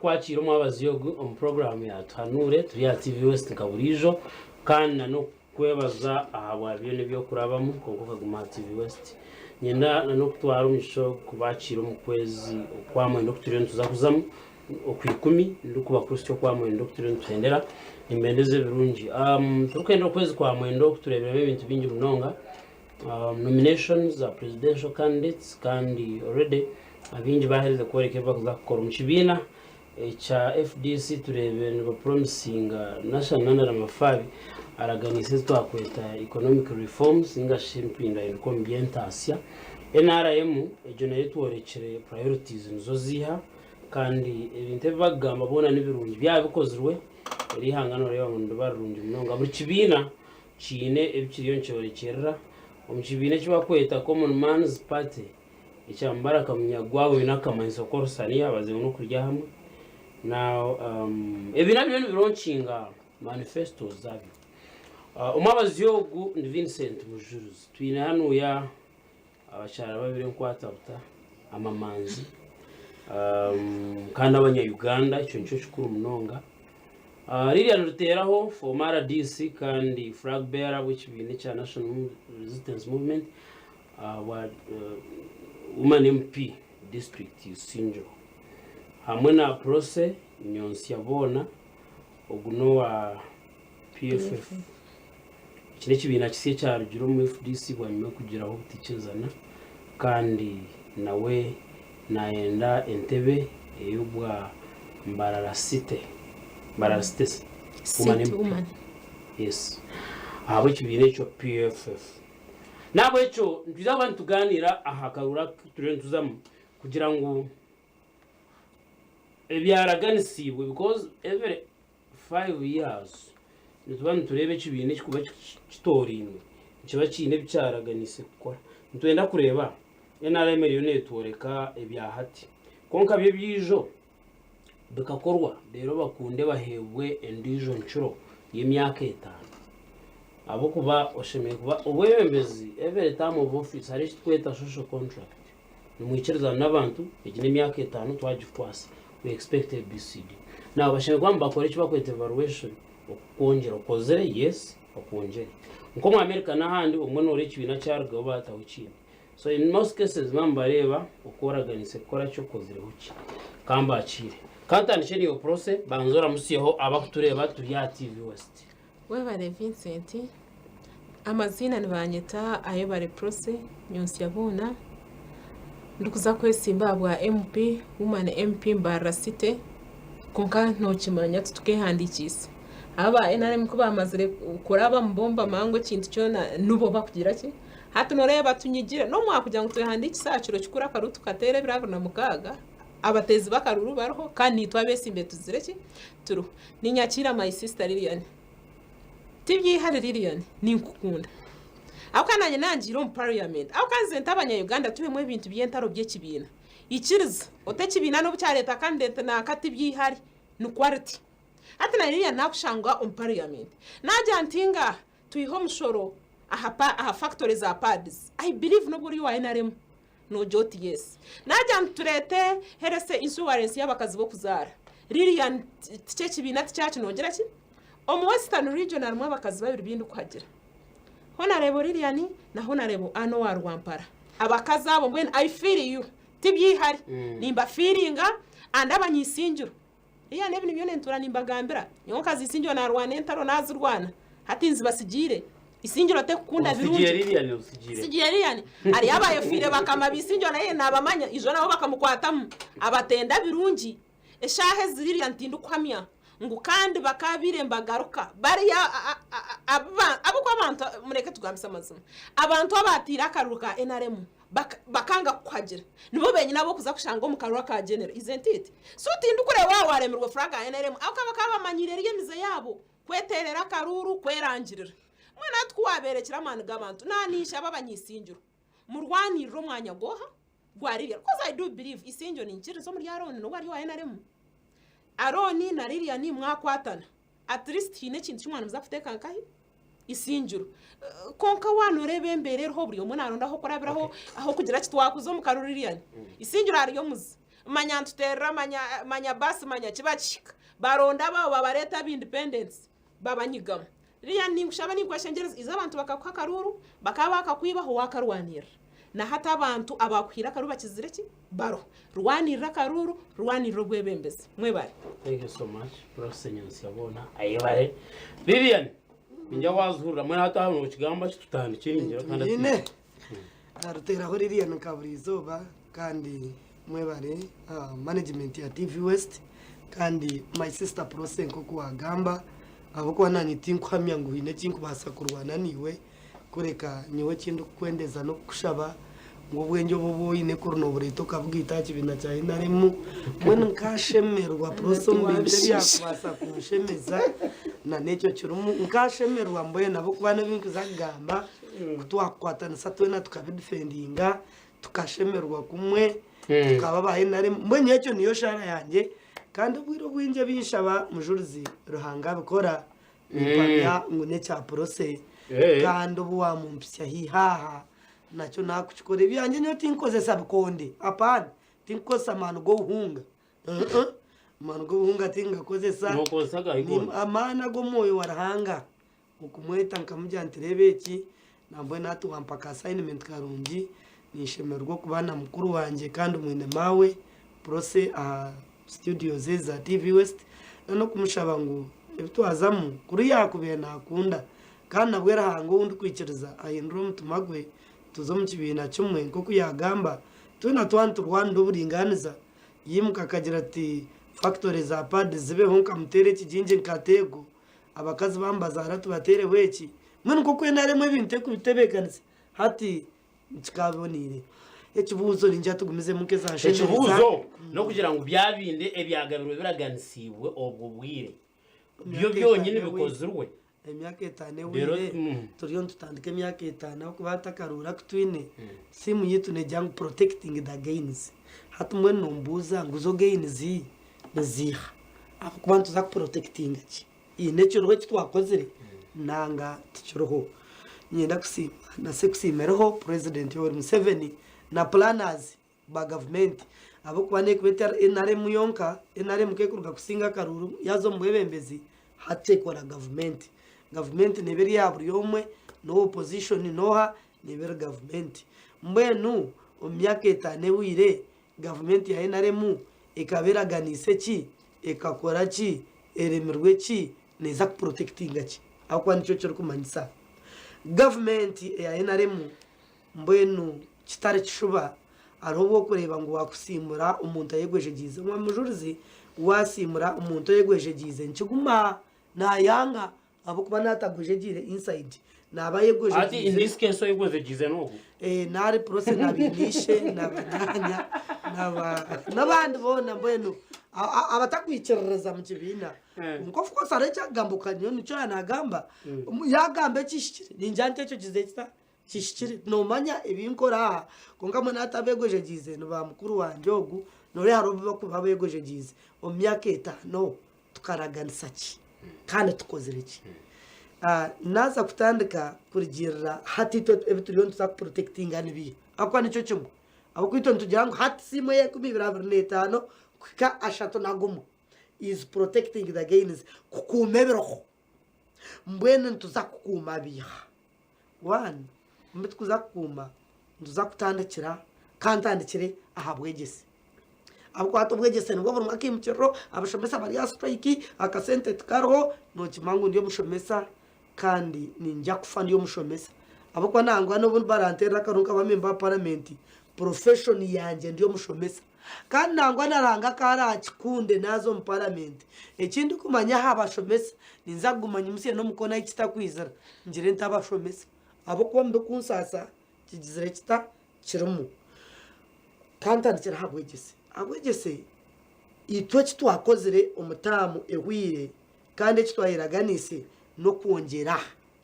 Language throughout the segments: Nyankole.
kukwakiira omwabazyo ogu omu puroguraamu ya Tuhanuure turi aha TV West nka buriijo kandi na n'okukwebaza ahabwa byona ebi orikurabamu kwonka okaguma aha TV West. Niinyenda na n'okutwara omugisha ogu kubakiira omu kwezi okwamwenda oku turiyo nituza kuzamu Okwikumi ndikuba Kristo okwamwenda oku turiyo nituhendera nimbendeza ebirungi. Turikwenda okwezi kwamwenda oku tureebiremu ebintu bingi munonga. Nominations za presidential candidates kandi already abaingi baaherize kworeka ebi barikuza kukora. Omu kibiina ekya FDC tureebire nibapromisinga Nashan Nandala Mafabi araganiise ezi twakweta economic reforms ninga shi empindahinduka omu by'entaasya. NRM egyo nayo etworekire priorities nizo ziiha Kandi ebintu ebi barikugamba boona ni birungi. Byaba bikozirwe, eri ihanga nooreeba ngu niriba rirungi munonga. Buri kibiina kiine ebi kiriyo nikyorekyerera. Omu kibiina eki barikweta Common Man's Party ekya Mubaraka Munyagwa oine akamanyiso k'orusaniya baziire ngu n'okurya hamwe. Now ebibiina biriyo nibironkinga manifestos zaabyo. Omwabazyo ogu ni Vincent Mujurizi. Twine hanuya Abakyara babiri enkwatabuta, amamanzi kandi abanya Uganda ekyo nikyo kikuru munonga. Lilian Ruteraho former RDC kandi flag bearer w'ekibiina ekya National Resistance Movement ahabwa Woman MP district Isingiro hamwe na Prossy Nyonsyaboona ogu n'owa PFF. Eki n'ekibiina kisya ekyarugire omu FDC bwanyima y'okugiraho obutaikirizana kandi nawe nayenda entebe ey'obwa Mbarara City, Mbarara City Woman City MP. woman. Yes. Ahabw'ekibiina ekyo PFF. N'ahabw'ekyo nitwija kuba nitugaaniira aha karuuru aku turiyo nituzamu kugira ngu ebyaraganisiibwe because every 5 years nituba nitureeba ekibiina ekikuba kitoorainwe nikiba kiine ebi kyaraganiise kukora. Nitwenda kureeba NRM eriyo neetworeka ebya hati kwonka byo ebyaijo bikakorwa reero bakunde baheebwe endiijo ncuro y'emyaka etaano ahabw'okuba oshemereire kuba obwebembezi every term of office hariho eki turikweta social contract. Nimwikirizana n'abantu, egi n'emyaka etaano twagikukwasa, we expect ABCD. Now bashemereire kuba nibakora eki barikweta evaluation, okukwongyera, okozire, yes, bakwongyere. Nk'omu America n'ahandi obumwe noreeba ekibiina kyarugaho baataho ekindi. So in most cases nibaba nibareeba oku oraganiise kukora ki, okozireho ki. Ka mbakiire. Ka ntandikye naiwe Prossy, banza oramutsyeho abakutureeba turi aha TV West. Webale Vincent, amaziina nibanyeta Ayebare Prossy Nyonsyaboona, ndikuza kwesimba ahabwa MP, Woman MP Mbarara City kwonka nokimanya titukehandikiise. Aba NRM kubamazire kurabamu bo nibamanya ngu ekintu kyona nibo bakugira ki, hati noreeba tunyigire n'omwakugira ngu twehandiikise aha kiro kikuru akaruru tukateera ebiro 26, abateezi b'akaruru bariho kandi naitwe abeesimbire tuzire ki? Turiho. Ninyakiira my sister Lilian. Tibyihari Lilian, ninkukunda. Ahabw'okuba nanye nangiire omu parliament. Ahabw'okuba nze nti abanya Uganda tuhemu ebintu by'entaro by'ekibiina. Ikiriza, ote ekibiina n'obu kyareeta candidate nanka tibyihari, ni quality. Hati na Lilian nakushanga omu parliament. Nagira nti ngaaha, twihe omushoro aha aha factory za pads. I believe n'obu ori owa NRM. Noogira oti yes. Naagira nti tureete health insurance y'abakazi b'okuzaara. Lilian tikyo ekibiina tikyaki noogira ki? Omu Western region harimu abakazi babiri bu ndikuhagira. Honarebo Lilian na Honarebo Ann owa Rwampara. Abakazi abo mbwenu I feel you. Tibyihari. Nimbafiiringa and abanyaisingiro. Lilian ebi nibyo nintuura nimbagambira. Nyowe nkaza Isingiro naarwana entaro naazirwana. Hati nzibasigiire. Isingiro tekukunda birungi. Osigiire Lilian osigiire. Nsigiire Lilian. Hariyo abayefiire bakama b'Isingiro naye naabamanya. Ijo nabo bakamukwatamu. Abatenda birungi. Eshaaha ezi Lilian tindikuhamya ngu kandi bakaabaire nibagaruka bariya ahabw'okuba abantu mureke tugambise amazima. Abantu abaataire akaruru ka nrm Bakanga kukuhagira. Nibo benyini abokuza kushanga omu karuru aka general. Isn't it? So tindikureeba waaba waremirwe flag ya NRM ahabw'okuba bakaba bamanyiire eriyo emize yaabo. Kweteerera akaruuru, kwerangirira. Mbwenu hati ku waabeerekire amaani g'abantu, naaniinshaba abanyaisingiro, murwanirire omwanya gw'oha? Gwa Lilian. Because I do believe Isingiro niinyikiririza omuri Arooni n'obu ari owa NRM. Arooni na Lilian mwakwatana, at least haine ekintu ki mwanimuza kuteeka nkahi? Isingiro. Kwonka waaba nooreeba embeera eriho buri omwe naaronda ah'okurabiraho ah'okugira ati twakuza omu karuru Lilian. Isingiro hariyo omuze. Manya nituteerera manya manya baasi manya ki bakihika. Baronda abaabo babareeta aba independents babanyigamu. Lilian ninkushaba ninkweshengyereza ize abantu bakakuha akaruuru bakaba bakakwibaho waakarwanirira. Na hati abantu abaakuhaire akaruuru bakizire ki? Baroho. Rwanirira akaruuru, rwanirira obwebembezi. Mwebare. Thank you so much Prossy Nyensyabona ayebare. Lilian ningira wazihurira mbwenu hati aha nokigamba ki tutandikye ningira kandi Tumwine Ruteraho Lilian nka buri izooba kandi mwebare management ya TV West kandi my sister Prossy nk'oku wagamba ahabw'okuba nanye tinkuhamya ngu haine ekinkubaasa kurwana naiwe kureka nyowe ekindikukwendeza n'okukushaba ngu obwengye obu obu oine kuri nobureeta okabugaita aha kibiina kya NRM mbwenu nkashemererwa Prossy omu bintu ebyakubaasa kunshemeza na n'ekyo kirimu nkashemererwa mbwenu ahabw'okuba n'ebinkuza kugamba Ku twakukwatanisa twena tukabidifendinga tukashemererwa kumwe tukaba aba NRM mbwenu ekyo niyo shaara yangye kandi obwire obwingi ebi nshaba mujurizi Ruhanga abikora nimpamya ngu n'ekya Prossy kandi obu wamumpitsya haihi aha nakyo nakukikora ebyangye nyowe tinkukozesa bikonde apana tinkukozesa maani g'obuhunga amaani g'obuhunga tingakozesa Nokozesa agahi goona? amaani ag'omwoyo wa Ruhanga. Okumweta nkamugira nti reeba eki, nambwenu hati wampa ka assignment karungi, ninshemererwa okuba na mukuru wangye kandi mwine maawe Prossy aha studios ezi za TV West, n'okumushaba ngu ebi twazamu kuri yaakubaire naakunda kandi nabwe Ruhanga ou ndikwikiriza ahindure omutima gwe tuze omu kibiina kimwe nk'oku yaagamba, twena twaba niturwanira oburingaaniza, yaimuka akagira ati factory za pads zibeho nkamuteera ekigingi nkateego. Abakazi bambazaara tubateereho eki? Mbwenu nk'oku NRM ebintu erikubitebeekanisa hati kikaaboneire. Ekibuuzo ningira tugumizemu nk'eza nshemereza. Ekibuuzo n'okugira ngu byabindi ebyagabirwe biraganisiibwe obwo bwire byo Emyaka byonyini etaano bikozirwe? Emyaka etaano Reero ehweire, turiyo nitutandika emyaka etaano ahabw'okuba hati akaruuru aku twine, siimu yaitu neegira ngu protecting the gains. Hati mbwenu nombuuza ngu zo gains niziiha? Ahabw'okuba nituza kuprotectinga ki? Haine ekiriho eki twakozire nanga tikiriho? Niinyenda kusiima na sekusiimireho Purezidenti Yoweri Museveni na planners ba gavumenti ahabw'okuba n'ekuba etari NRM yonka, NRM ku ekuruga kusinga akaruuru yaaza omu bwebembezi hati ekora gavumenti. Gavumenti neeba eri eya buri omwe, n'owa opposition n'oha, neeba eri gavumenti. Mbwenu omu myaka etaano ehweire Gavumenti ya NRM ekaba eraganiise ki? Ekakora ki? Eremirwe ki? Neeza kuprotectinga ki? Ahabw'okuba nikyo kirikumanyisa gavumenti eya NRM mbwenu kitari kishuba hariho obu orikureeba ngu waakusiimura omuntu ayegwejegyize. Omwami Mujurizi waasiimura omuntu oyegwejegyize nikiguma naayanga Ahabw'okuba naatagwejegyeire inside naaba Hati in ayegwejegyize. this case oyegwejegyize n'ogu. Eh, nari Prossy na baine-ishe na banyaanya na ba- n'abandi boona mbwenu a- a- abatakwikiririza mu kibiina. Eh. Kwonka of course hariho eki akugamba oka- nikyo yaanagamba, yaagamba ekihikire ningira nti ekyo kize kita? Kihikire. Noomanya ebi nkora aha kwonka mbwenu hati abeegwejegyize ni ba mukuru wangye ogu, nooreeba hariho obu barikuba beegwejegyize omu myaka etaano. Tukaraganisa ki kandi tukozire ki? Naaza kutandika kurugiirira hati itwe ebi turiyo nituza kuprotectinga ni biiha? Ahabw'okuba nikyo kimwe. Ahabw'okuba itwe nitugira ngu hati simu ey'enkumi ibiri abiri n'etaano kuhika ashatu na gumwe is protecting the gains, kukuuma ebiriho. Mbwenu nituza kukuuma biiha? One, omu bi turikuza kukuuma, nituza kutandikira, ka ntandikire aha bwegyese. Ahabw'okuba hati obwegyese nibwo burimu akaimukiriro, abashomesa bari aha siturayiki, akasente tikariho, nookimanya ngu ndi omushomesa kandi niinyija kufa ndi omushomesa. Ahabw'okuba nangwa n'obu baranteerera akaru nkaba memba wa paramenti, porofeshoni yangye ndi omushomesa. Kandi nangwa na Ruhanga ku araakikunde naaza omu paramenti, eki ndikumanya aha bashomesa, ninza kuguma nyimutsye n'omukono ahi kitakwizira ngire nti abashomesa. Ahabw'okuba omu bikunsaasa kigizire kita? Kirimu. Ka ntandikire aha bwegyese. Aha bwegyese, itwe eki twakozire omu taamu ehweire kandi eki twayeraganiise n'okwongyera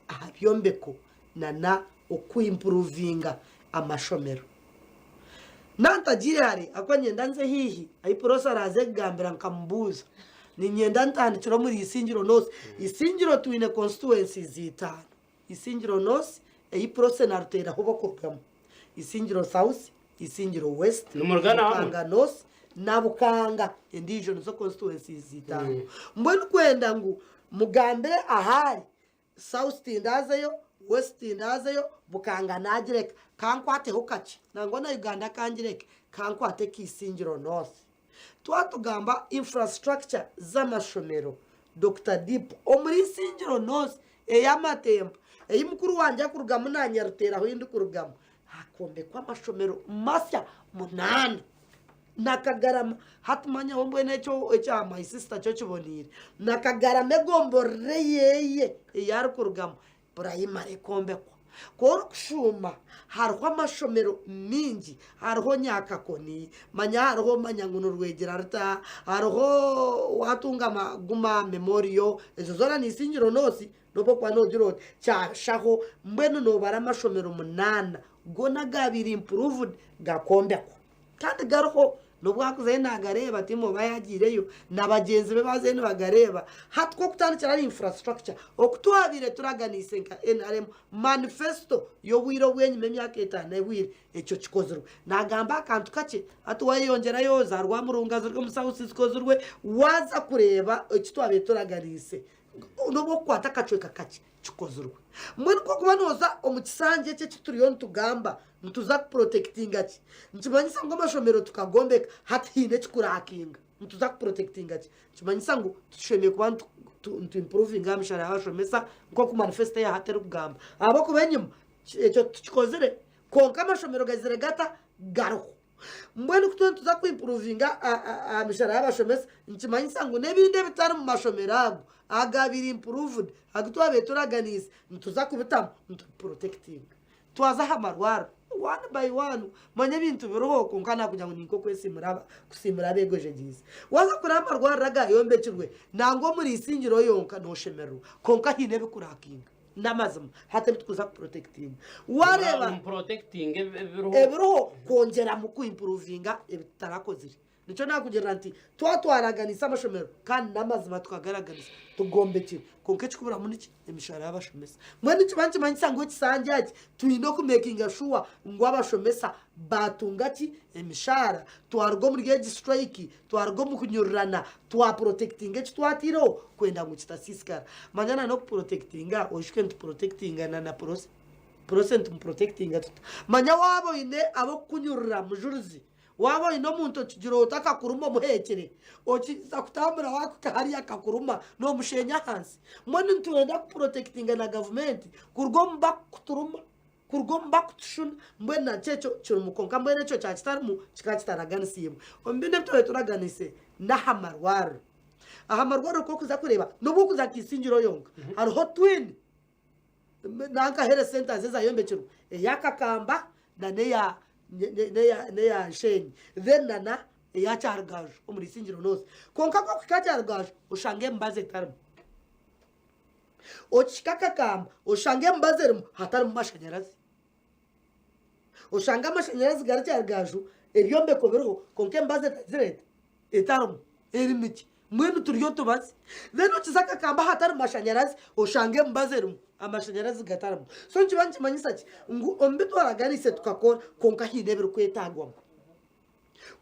aha byombeko nana okwimpuruvinga amashomero. Nantagiire hare ahakuba niinyenda nze haihi ahi Prossy araaze kugambira nkamubuuza. Niinyenda ntandikire omuri Isingiro North. Isingiro twine constituencies itaano. Isingiro North ei Prossy na Ruteeraho bakurugamu, Isingiro South, Isingiro West, Nimurugana hamwe? Rukanga North na Bukanga endiijo nizo constituencies itaano. Mbwenu kwenda ngu mugambire ahaari South tindazeyo, West tindazeyo, Bukanga nagireka kankwateho kakye nangwa na Uganda kangireke kankwate Kisingiro North. Twatugamba infrastructure z'amashomero Dokita Deep omuri Isingiro North ey'amatemba ei mukuru wangye akurugamu nanye Ruteera ahu ndikurugamu hakombekwa amashomero masya munaana na Kagarama hati manya we mbwenu ekyo ekya my sister kyo kiboneire na Kagarama egomborora eyeye ei arikurugamu Purayimare ekombekwa. Ku orikushuuma hariho amashomero mingi, hariho Nyakakoni, manya hariho manya ngu nirwegyera ruta, hariho watunga Guma Memorial, ezo zoona ni Isingiro North n'obu orikuba noogira oti Kyashaho, mbwenu noobara amashomero munaana goona agaabaire improved gakombekwa. Kandi gariho, n'obu waakuzayo naagareeba tiimu oba yaagiireyo na bagyenzi be baazayo nibagareeba. Hati ku okutandikira ahari infrastructure, oku twabaire turaganiise nka nrm manifesto y'obwire obw'enyima emyaka etaano ehweire, ekyo kikozirwe. Naagamba akantu kakye, hati waayeyongyerayo za Rwamurunga ziri omu South zikozirwe, waaza kureeba eki twabaire turaganiise n'obu okukwata akacweka kakye kikozirwe. Mbwenu ku orikuba nooza omu kisanja eki eki turiyo nitugamba, nituza kupurotekitinga ki? Nikimanyisa ngu amashomero tukagombeka hati haine ekikurakinga. Nituza kupurotekitinga ki? Nikimanyisa ngu tushemereire kuba nituimpuruvinga aha mishara y'abashomesa nk'oku manifesito eya hati erikugamba. Ahabw'okuba enyima ekyo titukikozire kwonka amashomero gazire gata? Gariho. Mbwenu ku turiyo nituza kuimpuruvinga aha mishara y'abashomesa, nikimanyisa ngu n'ebindi ebitari mu mashomero ago agaabaire impuruvudi agu twabaire turaganiise, nituza kubitamu nitubipurotekitinga. Twaza aha marwariro one by one, manya ebintu biriho kwonka naakugira ngu ninka kusiimura abeegwejegyeise. Waaza kureeba amarwariro agaayombekirwe nangwa omuri Isingiro yonka nooshemererwa kwonka haine ebikurakinga. N'amazima hati ebi turikuza kupurotekitinga. Waareeba Mupurotekitinga ebiriho. ebiriho kwongyeramu kuimpuruvinga ebi tutarakozire. Nikyo naakugirira nti twatwaraganisa amashomero kandi n'amazima tukagaraganisa tugombekire kwonka ekikuburamu niki? Emishara y'abashomesa. Mbwenu nikiba nikimanyisa ngu ekisanja eki twine okumekinga shuwa ngu abashomesa baatunga ki? Emishara. Twaruga omuri egi siturayiki, twaruga omu kunyurirana, twapurotekitinga eki twataireho kwenda ngu kitasiisikara. Manya na n'okupurotekitinga oijuke nitupurotekitinga na na purose. Purose nitumupurotekitinga tuta? Manya waaba oine ab'okukunyurira mujurizi Waaba oine omuntu okigira oti akakuruma omuheekire, okiza kutambura waakuhika hariya akakuruma noomusheenya ahansi. Mbwenu nitwenda kupurotekitinga na gavumenti kuruga omu bakuturuma, kuruga omu bakutushuna, mbwenu nakyo ekyo kirimu kwonka mbwenu ekyo kyaba kitarimu kikaba kitaraganisiibwe. Omu bindi ebi twabaire turaganiise n'aha marwariro. Aha marwariro ku orikuza kureeba n'obu orikuza nka Isingiro yonka hariho twin nanka health centers ezayombekirwe eya Kakamba na neya neya Nshenyi then na na eya Kyarugaju omuri Isingiro North kwonka ku okuhika Kyarugaju oshanga emibazi etarimu okihika Kakamba oshanga emibazi erimu hatarimu mashanyarazi Oshanga amashanyarazi gari Kyarugaju ebyombeko biriho kwonka emibazi etagire eta etarimu eri mikye mbwenu turiyo tubazi then okiza Kakamba ahatari mashanyarazi oshanga emibazi erimu amashanyarazi gatarimu so nikiba nikimanyisa ki ngu omu bi twaraganiise tukakora kwonka haine ebirikwetagwamu.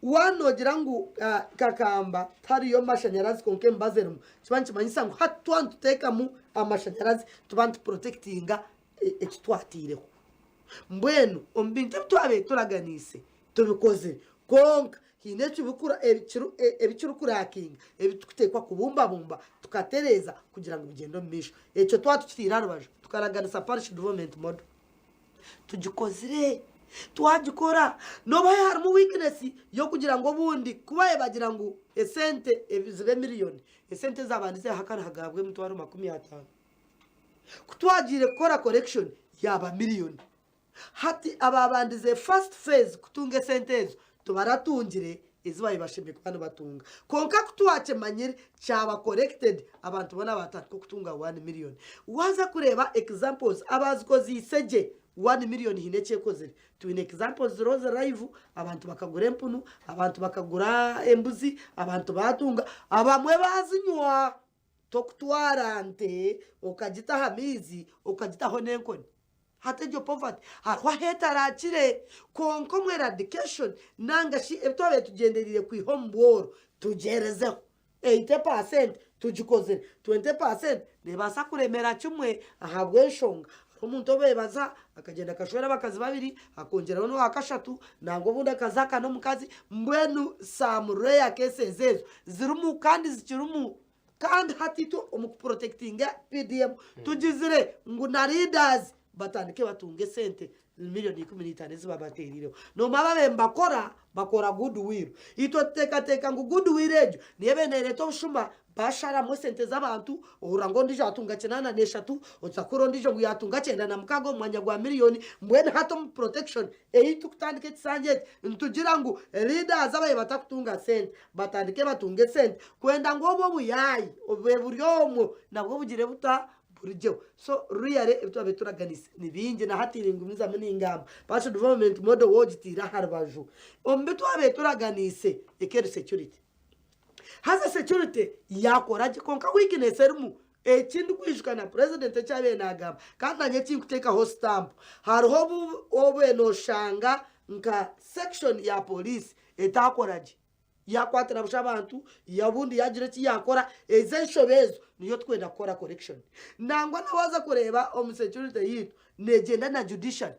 Waaba noogira ngu Kakamba tihariyo mashanyarazi kwonka emibazi erimu nikiba nikimanyisa ngu hati twaba nituteekamu amashanyarazi nituba nitupurotekitinga eki twataireho. Mbwenu omu bintu ebi twabaire turaganiise tubikozire kwonka haine ebikirikurakinga ebi turikuteekwa kubumbabumba tukatereeza kugira ngu bigyende omu maisho. Ekyo twaba tukitaire aha rubaju tukaraganisa Parish Development Model tugikozire twagikora n'obu harimu weakness y'okugira ngu obundi ku baabaire bagira ngu esente zibe miriyoni, esente ezaabandize hakare hagaabwa emitwaro 50. Ku twagiire kukora correction yaaba miriyoni. Hati abaabandize first phase kutunga esente ezo tibaratungire ezi baabaire bashemereire kuba nibatunga. Kwonka ku twakimanyire kyaba corrected abantu boona baatandika okutunga one million. Waaza kureeba examples abaazikozeise gye one million haine eki ekozire. Twine examples ziriho ziri live, abantu bakagura empunu, abantu bakagura embuzi, abantu baatunga, abamwe baazinywa. Tokutwara nte okagita aha maizi okagitaho n'enkoni. Hati egyo poverty hariho ahu etarakire kwonka omu eradication nanga shi ebi twabaire tugyendereire kwiha omu bworo tugyerezeho. 80% tugikozire, 20% nebaasa kuremera kimwe ahabw'enshonga hariho omuntu obebaza akagyenda akashwera abakazi babiri akongyeraho n'owakashatu nangwa obundi akazaaka n'omukazi mbwenu some rare cases ezo zirimu kandi zikirimu Kandi hati itwe omu kuprotectinga PDM tugizire ngu na leaders batandike batunge esente million 15 ezi babatereireho. Nomanya babaire nibakora, bakora good will. Itwe tuteekateeka ngu good will egyo niyo ebaire nereeta obushuma, basharamu esente z'abantu, ohurira ngu ondiijo atunga 83, oza kuhurira ondiijo ngu yatunga 96 omu mwanya gwa million. Mbwenu hati omu protection ei turikutandika ekisanja eki, nitugira ngu leaders ababaire batakutunga sente batandike batunge esente kwenda ngu obwo obuyaayi obube buri omwo nabwo bugire buta burugyeho. So really ebi twabaire turaganise ni bingi na hati ningumizamu ningamba Parish Development Model woogitiire aha rubaju omu bi twabaire turaganiise ekeri security. Haza security yaakora gye kwonka weakness erimu eki ndikwijuka na president eki abaire naagamba kandi nanye eki nkuteekaho stamp hariho obu obe nooshanga nka section ya police etaakora gye yaakwatira busha abantu obundi yaagira eki yaakora ezo enshobe ezo niyo tukwenda kukora correction. Nangwa na waaza kureeba omu security yaitu neegyenda na judiciary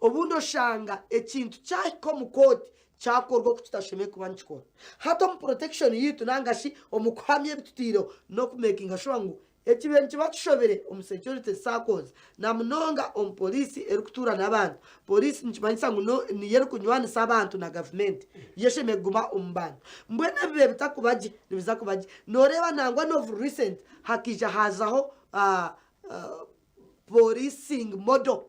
obundi oshanga ekintu kyahika omu kooti kyakorwa oku kitashemereire kuba nikikora. Hati omu protection yaitu nanga shi omu kuhamya ebi tutaireho n'okumekinga sure ngu Ekibaire nikiba kishobire omu security circles na munonga omu police erikutuura n'abantu. Police nikimanyisa ngu niyo erikunywanisa abantu na gavumenti. Yo eshemereire kuguma omu bantu. Mbwenu ebibaire bitakuba gye nibiza kuba gye. Noreeba nangwa n'obu recent hakaija haazaho policing model.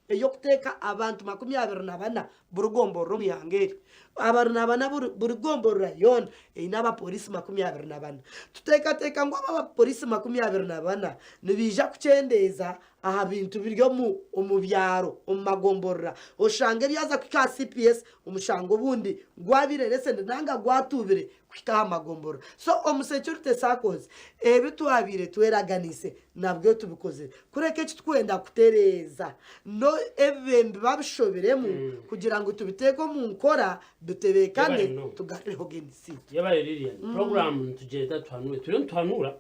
ey'okuteeka abantu 24 buri gomborora omu ihanga eri. Abari na bana buri gomborora yoona eine abapoliisi 24. Tuteekateeka ngu abo abapoliisi 24 nibaija kukyendeeza aha bintu biri omu byaro omu magomborora oshange ebyaza kuhika aha CPS omushango obundi gwabaire recent nanga gwatuubire kuhika aha magomborora. So omu security circles ebi twabaire tweraganiise nabwo tubikozire. Kureka eki turikwenda kutereeza no ebibembe babishobiremu kugira ngu tubiteeke omu nkora bitebeekane Yebare munonga. tugarureho Gen Z. Yebare Lilian. Program nitugyeta tuhanure. Turiyo nituhanura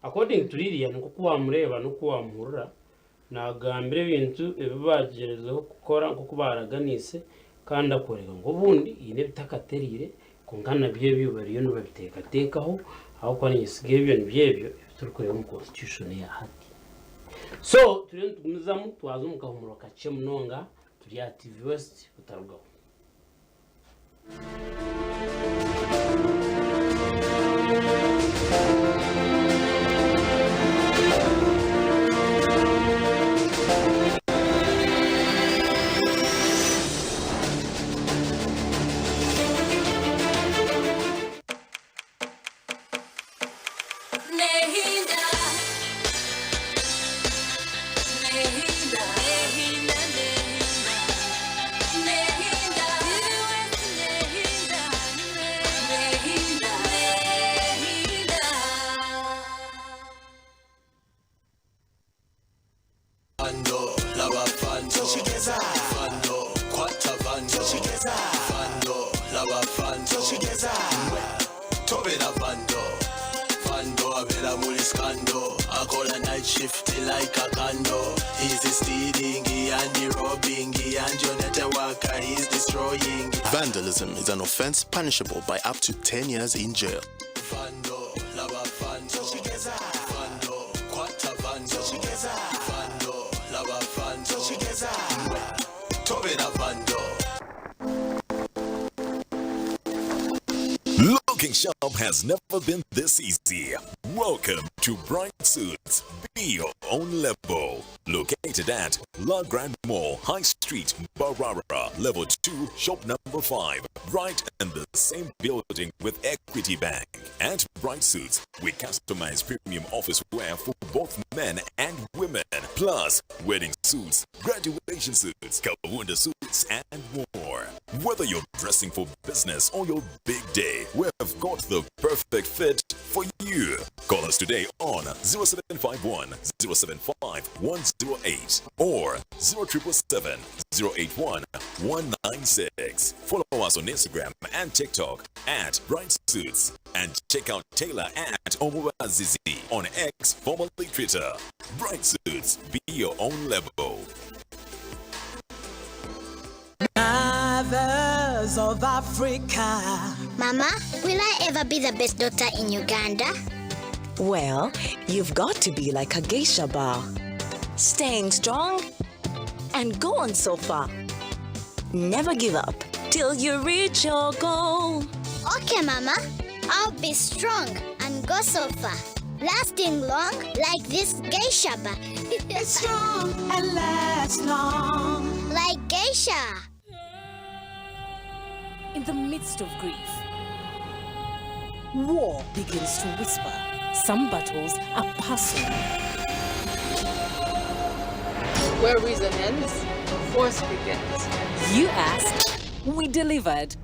according to Lilian nk'oku wamureeba n'oku wamuhurira nagambira ebintu ebi bagyerezeho kukora nk'oku baraganiise kandi akworeka ngu obundi haine ebitakatereire kwonka nabyo ebyo bariyo nibabiteekateekaho ahabw'okuba ninyesiga ebyo nibyo ebyo ebi turikureeba omu constitution eya hati. So turiyo nitugumizamu twaza omu kahumuro kakye munonga turi aha TV West otarugaho. Vandalism is an offense punishable by up to 10 years in jail. Looking sharp has never been this easy. Welcome to Bright Suits. Be your own level. Located at La Grande Mall, High Street, Mbarara, Level 2, Shop Number 5, right in the same building with Equity Bank. At Bright Suits, we customize premium office wear for both men and women, plus wedding suits, graduation suits, Kawunda suits, and more. Whether you're dressing for business or your big day, we've got the perfect fit for you. Call us today on 0751 075 108 or 0777 081 196. Follow us on Instagram and TikTok at Bright Suits and check out Taylor at Omubazizi on X, formerly Twitter. Bright Suits, be your own level. Mothers of Africa. Mama, will I ever be the best daughter in Uganda? Well, you've got to be like a geisha bar. Staying strong and go on so far. Never give up till you reach your goal. Okay, Mama. I'll be strong and go so far. Lasting long like this geisha bar. It's strong and lasts long. Like geisha. In the midst of grief, war begins to whisper. Some battles are personal. Where reason ends, force begins. You asked, we delivered.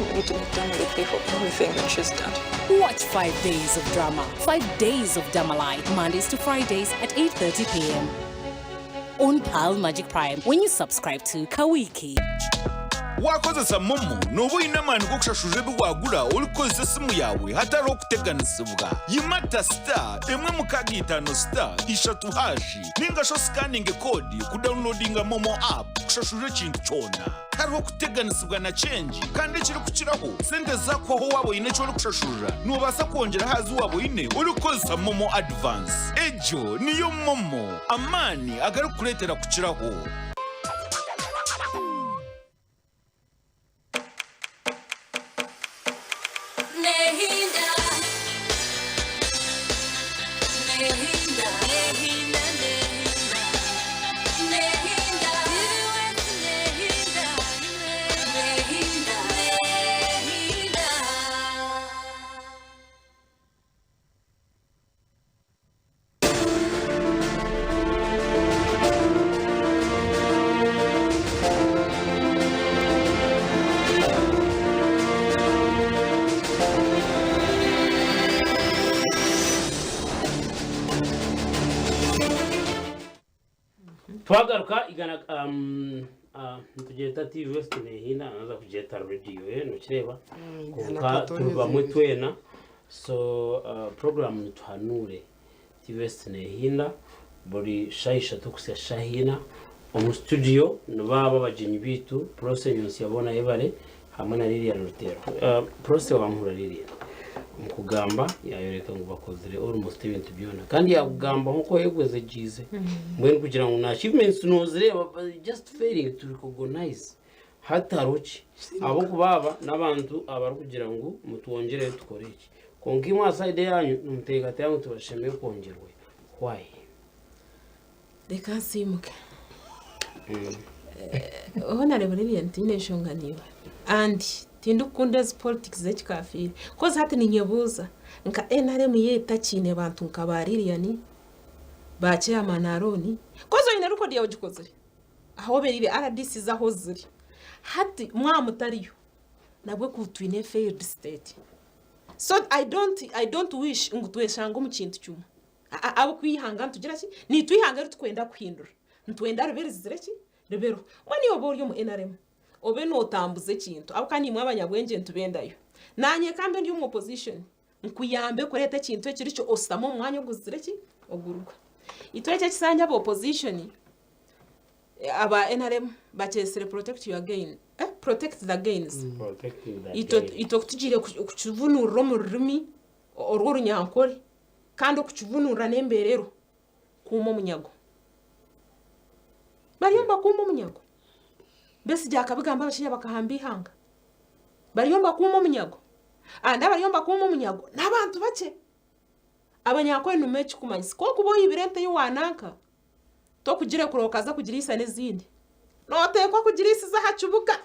We need to make Dominic pay for everything that she's done. Watch 5 days of drama, 5 days of Damalite, Mondays to Fridays at 8:30 p.m. on Pearl Magic Prime when you subscribe to Kawiki. Wakozesa MoMo nooba oine amaani g'okushashurira ebi waagura orikukozesa esimu yaawe hatariho kuteganisibwa. Yimata star emwe mukaaga itaano star ishatu hashi ninga shi osikaninge koodi kudawunilodinga MoMo app kushashurira ekintu kyona. Tihariho kuteganisibwa na kyengi kandi ekirikukiraho sente zaakuhwaho waaba oine eki orikushashurira noobaasa kwongyera aha zi waaba oine orikukozesa MoMo Advance. Egyo niyo MoMo, amaani agarikukureetera kukiraho. Twagaruka igana um, uh, nitugyeta TV West nehinda naza kugyeta radio eh nokireba Igana konka katonyeze turi bamwe ibiri. twena. So uh, program nituhanure TV West nehinda buri shaha ishatu kuhitsya shaha ina. Omu studio nibaaba abagyenyi baitu Prossy Nyonsyabona Ayebare hamwe na Lilian Rutero. Uh, Prossy wankura Lilian omu kugamba yayoreka ngu bakozire almost ebintu byona kandi yakugamba nk'oku oyegwezegyize mbwenu kugira ngu na achievements nozireeba but just failing to recognize. Hati hariho ki? Ahabw'okuba aba n'abantu abarikugira ngu mutwongyereyo tukore eki. Kwonka imwe aha side yaanyu nimuteekateeka ngu tibashemereire kwongyerwayo. Why? Reka nsiimuke. Honarebo Lilian tinyine enshonga naiwe and tindikukunda ezi politics z'ekikafiire coz hati ninyebuuza nka nrm yo etakiine bantu nka ba Lilian, ba chairman Arooni coz oine record yaawe ogikozire ahu obereire RDC zo ahu ziri hati mwaba mutariyo nabwe ku twine failed state so I don't I don't wish ngu tweshange omu kintu kimwe. Ahabw'okwihanga nitugira ki? Naitwe eihanga eri turikwenda kuhindura, nitwenda ribe rizire ki? Ribeho. Mbwenu iwe obe ori omu nrm, obe nootambuza ekintu ahabw'okuba naimwe abanyabwengye nitubendayo. Naanye ka mbe ndi omu opposition, nkuyambe kureeta ekintu ekiri kyo oshutame omu mwanya oguzire ki? Ogurugwa. Itwe eki ekisanja aba opposition, aba nrm bakyetsire protect your gain, eh, protect the gains. Protecting the Itwe gain. itwe ku tugiire kukivunuurira omu rurimi orw'orunyankore, Kandi okukivunurira n'embeera eriho, kuuma omunyago. Bariyo nibakuuma omunyago. Besigye akabigamba abashaija bakahamba eihanga. Bariyo nibakuuma omunyago. And abariyo nibakuuma omunyago n'abantu bakye. Abanyankore nimumanya ekikumanyisa. Ku orikuba oyibire ente y'owa nanka, Tokugirekura okaza kugiriisa n'ezindi. Nooteekwa kugiriisiza aha kibuga.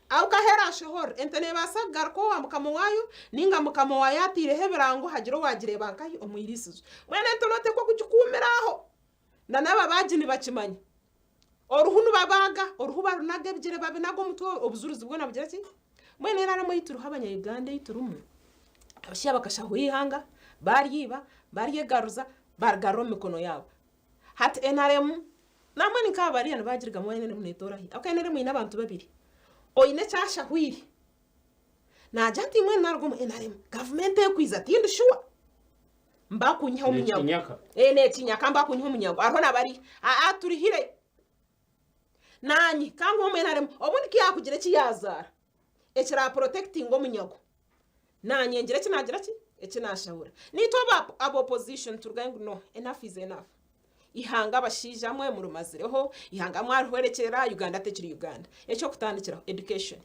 Ahabw'okuba ahu eraashohore, ente neebaasa kugaruka owa mukama waayo, nainga mukama waayo ataireho ebirango hagire owaagireeba nkahi omu iriisizo. Mbwenu ente nooteekwa kugikuumira aho. Na n'ababaagi nibakimanya. Oruhu nibabaaga, oruhu barunaga, ebigyere babinaga, omutwe obujurizi bwona bugira ki? Mbwenu NRM ei turiho abanya-Uganda ei turimu. Abashaija bakashahura eihanga, baryiba, baryegaruza, barigarura omu mikono yaabo. Hati nrm nambwenu nka bariya nibagirigamu nrm netoora hi? Ahabw'okuba nrm eine abantu babiri, oine eki ashahwire naagira ati mbwenu naruga omu nrm gavumenti ekwiza tindi shuwa mbakunyiha omunyago. Nekinyaka. Ee nekinyaka mbakunyiha omunyago hariho na bariya aa turihire. Naanye ka ngume omu nrm obundi ku yaakugira eki yaazaara ekiraprotectinga omunyago naanye ngire eki naagira ki eki naashahura. Naitwe aba aba opposition turugayo ngu no enough is enough. Ihanga abashaija mwe murimazireho, ihanga mwarihwerekyerera, Uganda tekiri Uganda. Eky'okutandikiraho education.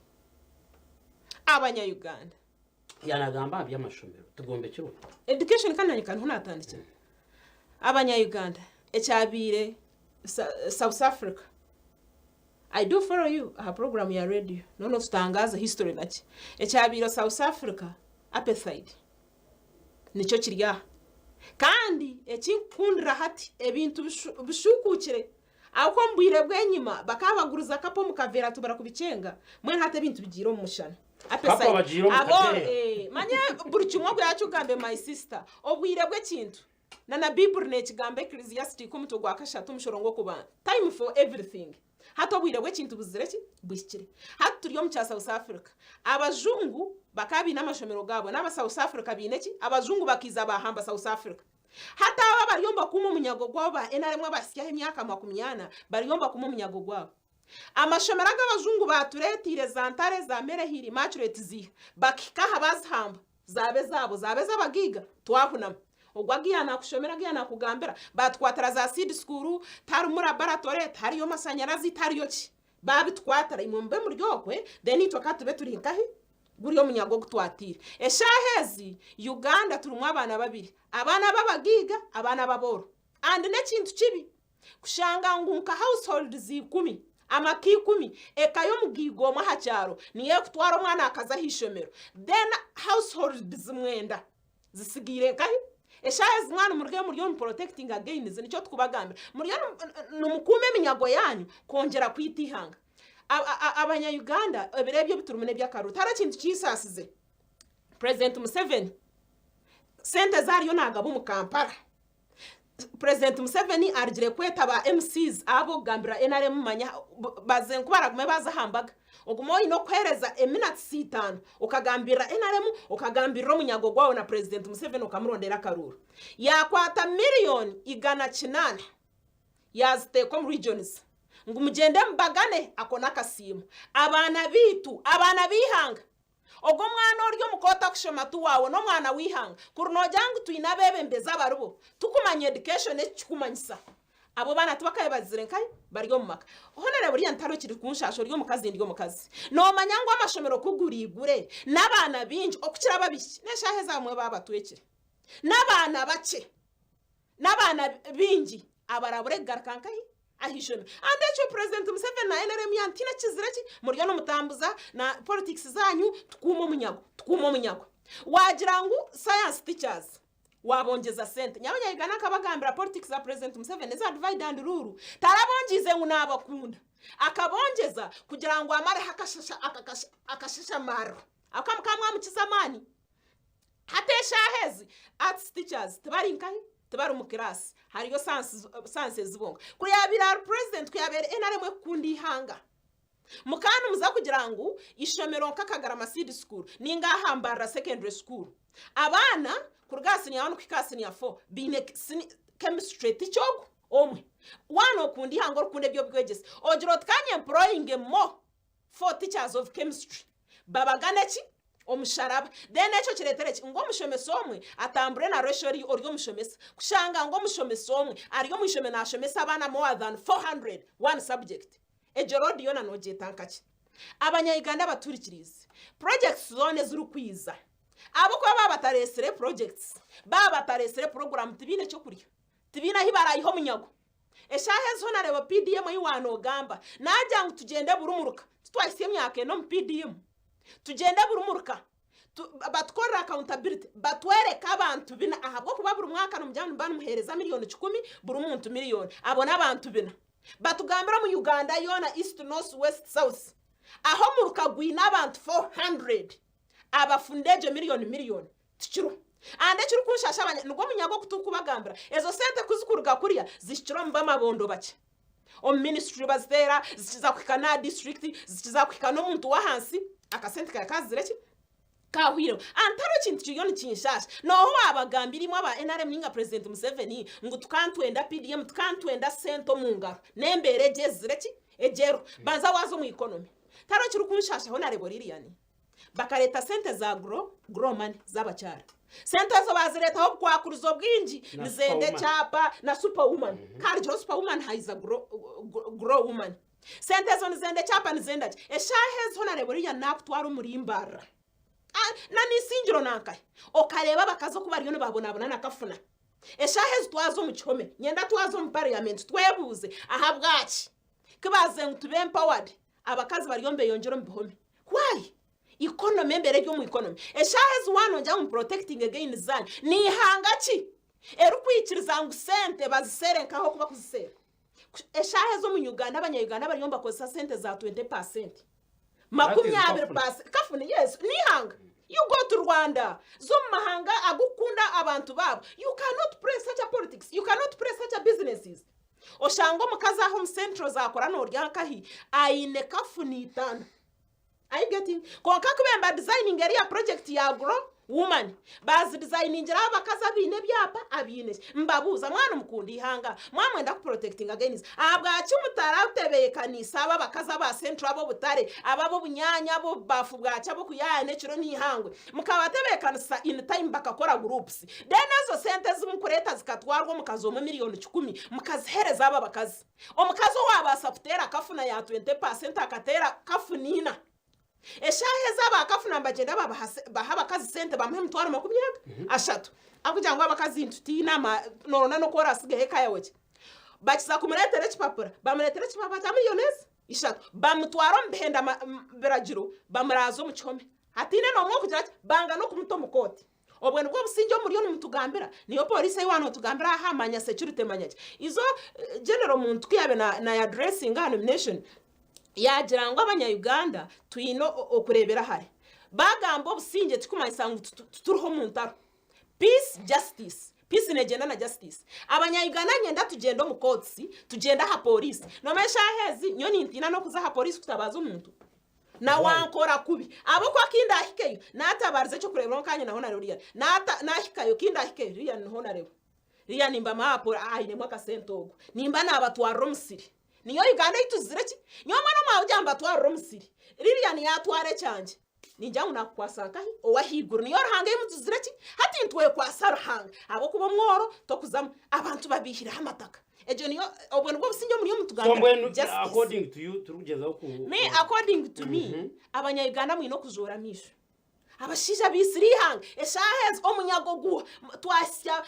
Abanya Uganda. Yanagamba aha by'amashomero tigombekirwe. Education kandi naanye ka niho naatandikira. Abanya Uganda ekyabaire South Africa I do follow you aha program ya radio noneho otutangaaze history naki ekyabaire South Africa apartheid nikyo kiri aha kandi ekinkukundira hati ebintu bishukuukire ahabw'okuba omu bwire bw'enyima bakaba baguriza kapa omu kaveera tubura kubikyenga mbwenu hati ebintu bigiire omu mushana. Kapa bagiire omu kadeeya. Manya buri kimwe ogu yaakigugambe my sister obwire bw'ekintu Na na Baiburi nekigamba Ecclesiastic omutwe gwa kashatu omushorongo gw'okubanza time for everything hati obwire bw'ekintu buzire ki? Buhikire. Hati turi omu kya South Africa abajungu bakaba baine amashomero gaabo n'aba South Africa baine ki? Abajungu bakaiza bahamba South Africa hati abo abariyo nibakuuma omunyago gwabo ba nrm abahitsyaho emyaka makumyana bariyo nibakuuma omunyago gwabo. Amashomero agu abajungu baatureeteire za Ntare, za Merehiri, Immaculate ziiha bakahika aha baazihamba zaaba ezaabo, zaaba ez'abagaiga twahunama. Ogwo agiya naakushomera, agiya naakugambira, baatukwatira za seed school, tiharimu laboratory, tihariyo mashanyarazi, tihariyo ki. Baabitukwatira, imwe mube muri okwe, then itwe ka tube turi nkahi? Guri omunyago ogu twatiire. Eshaaha ezi, Uganda turimu abaana babiri, abaana b'abagaiga, abaana b'abooro. And n'ekintu kibi kushanga ngu nka households ikumi, amaka ikumi, eka y'omugaiga omwe aha kyaro niyo erikutwara omwana akaza aha ishomero then households mwenda zisigaire nkahi? Eshaaha ezi mwana muriyo muri omu protecting agains nikyo tukubagambira muriyo nimukuuma eminyago yaanyu kwongyera kwita eihanga. Abanya Uganda ebiro ebi ebiturimu n'eby'akaruru tihariho ekintu kisaasize President Museveni sente ezi ariyo naagaba omu Kampala. Purezidenti Museveni arugire kweta ba MCs ab'okugambira NRM manya baze nku baragume baaza aha mbaga. Ogume oine okuheereza eminatisi itaano okagambirira NRM, okagambirira omunyago gwawe na Purezidenti Museveni okamurondera akaruuru. Yaakwata miriyoni 800 yaaziteeka omu regions ngu mugyende mubagane ako n'akasiimo. Abaana baitu, abaana b'eihanga Ogwo mwana ori omu ka otakushoma ti waawe, n'omwana w'eihanga. Kuri noogira ngu twine abeebembezi abaribo, tukumanya education eki kikumanyisa. Abo baana tibakayebazire nkahi? Bari omu maka. Honore buriya ntariho kiri kunshaasha ori omukazi ndi omukazi. Noomanya ngu amashomero ku guriigure n'abaana baingi okukira ab'abaishiki n'eshaaha ezi abamwe baabatwekire. N'abaana bakye. N'abaana baingi abarabure kugaruka nkahi? Aha ishomero. And ekyo President Museveni na nrm yanyu tihaine kizire ki muriyo nimutambuza na politics zanyu tukuume omunyago, tukuume omunyago. Wagira ngu science teachers wabongyeza sente. Nyowe abanya Uganda nkabagambira politics za President Museveni eza divide and rule. Tarabongyize ngu nabakunda. Akabongyeza kugira ngu amareho akashashamariro. Ahabw'okuba mukaba mwamukiza amaani. Hati eshaaha ezi arts teachers tibari nkahi? Tibari omu class hariyo sciences bonka. Ku yaabaire ari president ku yaabaire NRM ekukunda eihanga mukaba nimuza kugira ngu eishomero nka Kagarama Seed School ninga aha Mbarara Secondary School abaana kuruga aha senior one kuhika aha senior four baine chemistry teacher ogwo omwe. Waaba nookunda eihanga orikukunda eby'obwegyese ogira oti ka nyemployinge more for teachers of chemistry babagane ki omusharaba then ekyo kiretere ki ngu omushomesa omwe atambure na ratio ori ori omushomesa kushanga ngu omushomesa omwe ari omu ishomero nashomesa abaana more than 400 one subject egyo load yoona nogyeta nkaki abanya Uganda abaturikiriize projects zoona ezirikwiza ahabw'okuba baaba bataresire projects baaba bataresire program tibaine kyokurya tibaine ahi barayiha omunyago Eshaaha ezi hoona reeba PDM ei waanoogamba. Naagira ngu tugyende buri muruka. Titwahitsya emyaka ena omu PDM. Tugyende buri muruka batukorere accountability, batworeke abantu bina ahabw'okuba buri mwaka nimugira ngu nimuba nimuheereza miriyoni kikumi, buri muntu miriyoni. Abo n'abantu bina. Batugambire omu Uganda yoona East, North, West, South, ahu omuruka gwine abantu 400 abafunda egyo miriyoni miriyoni. Tikiriho. And ekirikunshasha abanya nigwo munyago ogu turikubagambira, ezo sente ku zikuruga kuriya zihikire omu bamabondo bakye. Omu ministry baziteera, zikiza kuhika n'aha district, zikiza kuhika n'omuntu w'ahansi, akasente kaawe kaazire ki? Kaahwireho. And tihariho ekintu kiriyo nikinshaasha. Nooha owaabagambira imwe aba nrm nainga President Museveni ngu tukaba nitwenda PDM, tukaba nitwenda sente omu ngaro. N'embeera egyo ezire ki? Egyo eriho. Banza waaza omu economy. Tihariho ekirikunshasha Honarebo Lilian. Bakareeta sente za grow, grow money z'abakyara. Sente ezo bazireetaho obukwakurizo bwingi, Na nizenda superwoman. ekyapa na superwoman. Karugireho superwoman haija grow, grow woman. Sente ezo nizenda ekyapa nizenda ki. Eshaaha ezi honareeba oriya naakutwara omuri Mbarara Ah, na n'Isingiro nankahi, okareeba abakazi oku bariyo nibabonabona na kafuna. Eshaaha ezi twaza omu kihome, nyenda twaza omu parliament twebuuze ahabwaki ku baazize ngu tube empowered Abakazi bariyo nibeyongyera omu bihome. Why? Economy, embeera eri omu economy. Eshaaha ezi waanongyera ngu muprotectinge gains zaanyu, ni ihanga ki erikwikiriza ngu sente baziseere nkaho oku bakuziseera? Eshaaha ezi omu Uganda abanya-Uganda bariyo nibakozesa sente za 20%. 20 percent. Kafuni, yes, n'ihanga. You go to Rwanda, za omu mahanga agukukunda abantu baabo. You cannot play such a politics, you cannot play such a businesses. Oshanga omukazi aha omu central zakora norya nkahi aine kafuni itano. Are you getting? Konka ku bemba designing eriya project ya grow woman bazi designingira abakazi abaine ebyapa abaine ki. Mbabuuza mwana mukunda ihanga mwamwenda ku protectinga gains ahabwaki mutaratebeekanisa abo abakazi aba central ab'obutare abo ab'obunyaanya ab'obubafu bwaki ab'okuyaaya n'ekiro n'eihangwe Mukabatebeekanisa in time bakakora groups then ezo sente ezi mukureeta zikatwarwa omukazi omwe miriyoni kikumi mukazihereza abo abakazi. Omukazi owabaasa kuteera kafuna ya 20% akateera kafuna ina. Eshaaha ezi aba kafuna nibagyenda babaha baha abakazi sente bamuha emitwaro makumi aga ashatu. Ahabw'okugira ngu abakazi nitutiina ma noronda n'oku orasigeho eka yaawe gye. Bakiza kumureetera ekipapura, bamureetera ekipapura kya miriyoni ezi ishatu bamutwara omu bihenda biragiro bamuraaza omu kihome. Hataine n'omwe orikugira ati, Banga n'okumuta omu kooti. Obwo nibwo obusingye omuriyo nimutugambira? Niyo pooriisi ei waanotugambira aha manya security manya ki? Izo General Muntu ku yaabaire naayaduresinga aha nomination, yaagira ngu abanya-Uganda twine okureebera hare. Baagamba obusingye tikumanyisa ngu tituriho omu ntaro. Peace, justice. Peace negyenda na justice. Abanya Uganda ninyenda tugyende omu courts, tugyende aha police. Nomanya eshaaha ezi nyowe nintiina n'okuza aha police kutabaaza omuntu. Na wankora kubi. Ahabw'okuba ku ndaahikeyo, naatabaariza eky'okureeberaho nkaanye na Honarebo Lilian. Naata, naahikayo, ku ndaahikeyo, Lilian ni Honarebo. Lilian nimba maapu, ainemu akasente ogwo. Nimba naabatwarira omusiri. Niyo Uganda ei tuzire ki? Nyowe mbwenu omwaha kugira ngu mbatwarire omusiri. Lilian yaatwara ekyangye. Ningira ngu naakukwasa nkahi? Ow'ahaiguru. Niyo Ruhanga ei mutuzire ki? Hati nitwekwasa Ruhanga. Ahabw'okuba omworo tokuzamu. Abantu babaihireho amataka. Egyo niyo, obwo nibwo obusingye omuri omu So tugambira. mbwenu Justice. according to you turikugyezaho ku Me, according to me, Abanya-Uganda mwine okuzoora amaisho. Abashaija baitsire eihanga. Eshaaha ezi omunyago gu twahitsya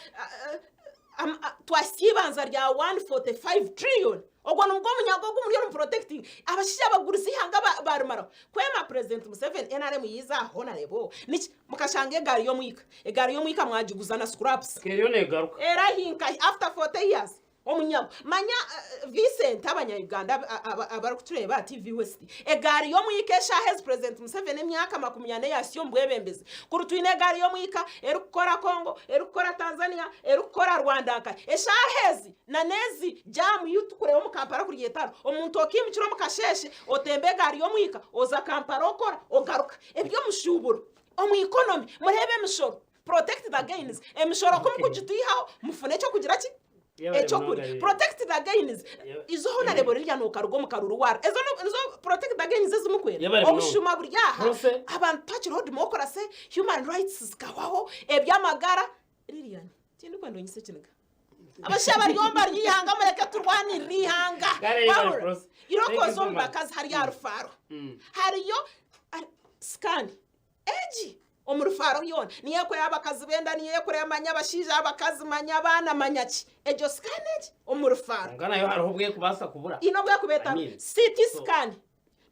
twahitsya eibanza rya 145 trillion. Ogwo nigwo munyago ogu muriyo nimuprotectinga. Abashaija bagurize eihanga barimaraho. Kwema President Museveni NRM yaiza aha hoona reeba oo. Niki? Mukashanga egaari y'omwika. Egaari y'omwika mwagiguza na scraps. Eriyo neegaruka. Erahi nkahi after 40 years. Omunyago. Manya Vincent abanya Uganda abarikutureeba aha TV West, egaari y'omwika eshaaha ezi President Museveni emyaka 40 eyahitsya omu bwebembezi, kuri twine egaari y'omwika erikukora Congo, erikukora Tanzania, erikukora Rwanda nkahi. Eshaaha ezi na n'ezi jaamu ei turikureeba omu Kampala kuri etariho. Omuntu okaimukira omu kasheeshe otemba egaari y'omwika oza Kampala okora ogaruka. Eby'omushuuburo omu economy mureebe emishoro. Protect the gains. Emishoro ku mukugitwihaho mufune ekyokugira ki? Ekyokurya. Protect the gains. Izo honarebo rirya nokaruga omu karuru wara. Ezo nizo protect the gains ezi mukwenda. Obushuma buri aha. Abantu tuhakiriho democracy, human rights zikahwaho, ebyamagara. Lilian, tindikwenda onyise ekiniga. Abashaija bari omu bari eihanga mureke turwanirire eihanga. Wahurira? Irooko oze omu bakazi hariyo aha rufaaro. Hariyo scan. Egi omu rufaaro yoona niyo erikureeba abakazi b'enda, niyo erikureeba manya abashaija, abakazi, manya abaana, manya ki. Egyo scan egi omu rufaaro. Kwonka nayo hariho obu erikubaasa kubura. Haine obu erikuba I etariho. mean, CT so- scan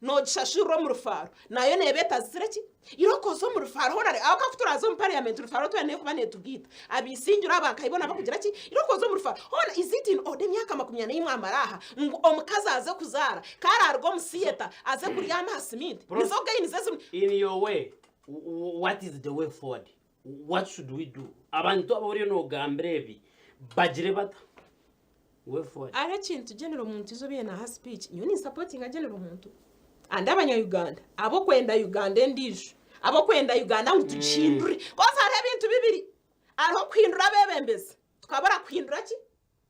noogishashurira omu rufaaro nayo neeba etazire ki? Irooko oze omu rufaaro hoona aho ka ku turaaze omu parliament rufaaro twena neekuba neetugaita. Abaisingiro aba nkahi boona bakugira ki? Irooko oze omu rufaaro. Hoona is it in order emyaka 41 amare aha ngu omukazi aze kuzaara, ku araaruga omu theatre aze kuryama aha siminti? Prof, Nizo gains ezi in your way, what is the way forward? What should we do? Abantu abu oriyo nogambira ebi bagire bata? Way forward. Hariho ekintu General Muntu izo obaire naaha speech, nyowe ninsapotinga General Muntu and abanya-Uganda ab'okwenda Uganda endiijo, ab'okwenda Uganda ngu tugihindure. Coz hariho ebintu bibiri, hariho okuhindura abeebembezi, tukabura kuhindura ki?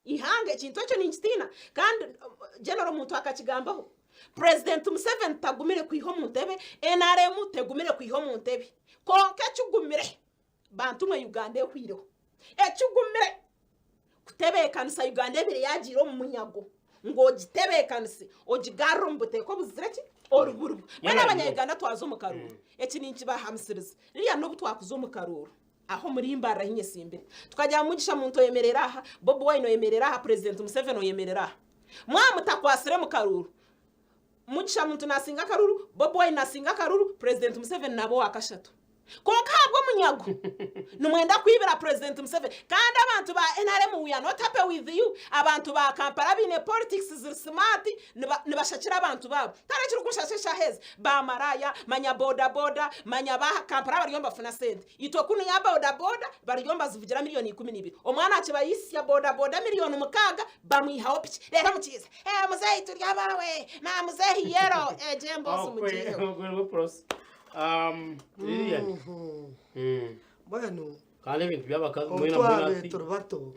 Eihanga. Ekintu ekyo ninkitiina kandi General Muntu akakigambaho. President Museveni tagumire kwiha omu ntebe, nrm tegumire kwiha omu ntebe. Kwonka ekigumire bantu mwe Uganda ehwireho. Ekigumire kutebeekanisa Uganda ebaire yagiire omu munyago ngu ogitebeekanise ogigarure omu buteeka obuzire ki? Oruburimu. Mbwenu abanya Uganda twaza omu karuuru, eki ninkibahamisiriza, ririya n'obu twakuza omu karuuru, Aho omuri Mbarara ahi nyesimbire. Tukagira ngu Mugisha Muntu oyemerere aha, Bobi Wine oyemerere aha, Purezidenti Museveni oyemerere aha. Mwaba mutakwatsire mu karuuru, Mugisha Muntu naasinga akaruuru, Bobi Wine naasinga akaruuru, Purezidenti Museveni naaba owa kashatu. Kwonka ahabw'omunyago, nimwenda kwibira Purezidenti Museveni. Kandi abantu ba nrm we are not happy with you. Abantu ba Kampala baine politics ziri smart, nibashakira abantu baabo. Tihariho ekirikunshasha eshaaha ezi. Ba maraaya, manya boda boda, manya ba Kampala bariyo nibafuna sente. Itwe kunu ya boda boda bariyo nibazivugira milioni 12. Omwana akibayisya boda boda milioni 6 bamwihaho piki. Reero mukiiza, Ee muzeeyi turi abaawe, na muzeeyi yero, egyo emboozi mugiiheho. Ogwo niwe Prossy. Lilian. Mbwenu Kandi ebintu by'abakazi obu mwena mwena twabaire turi bato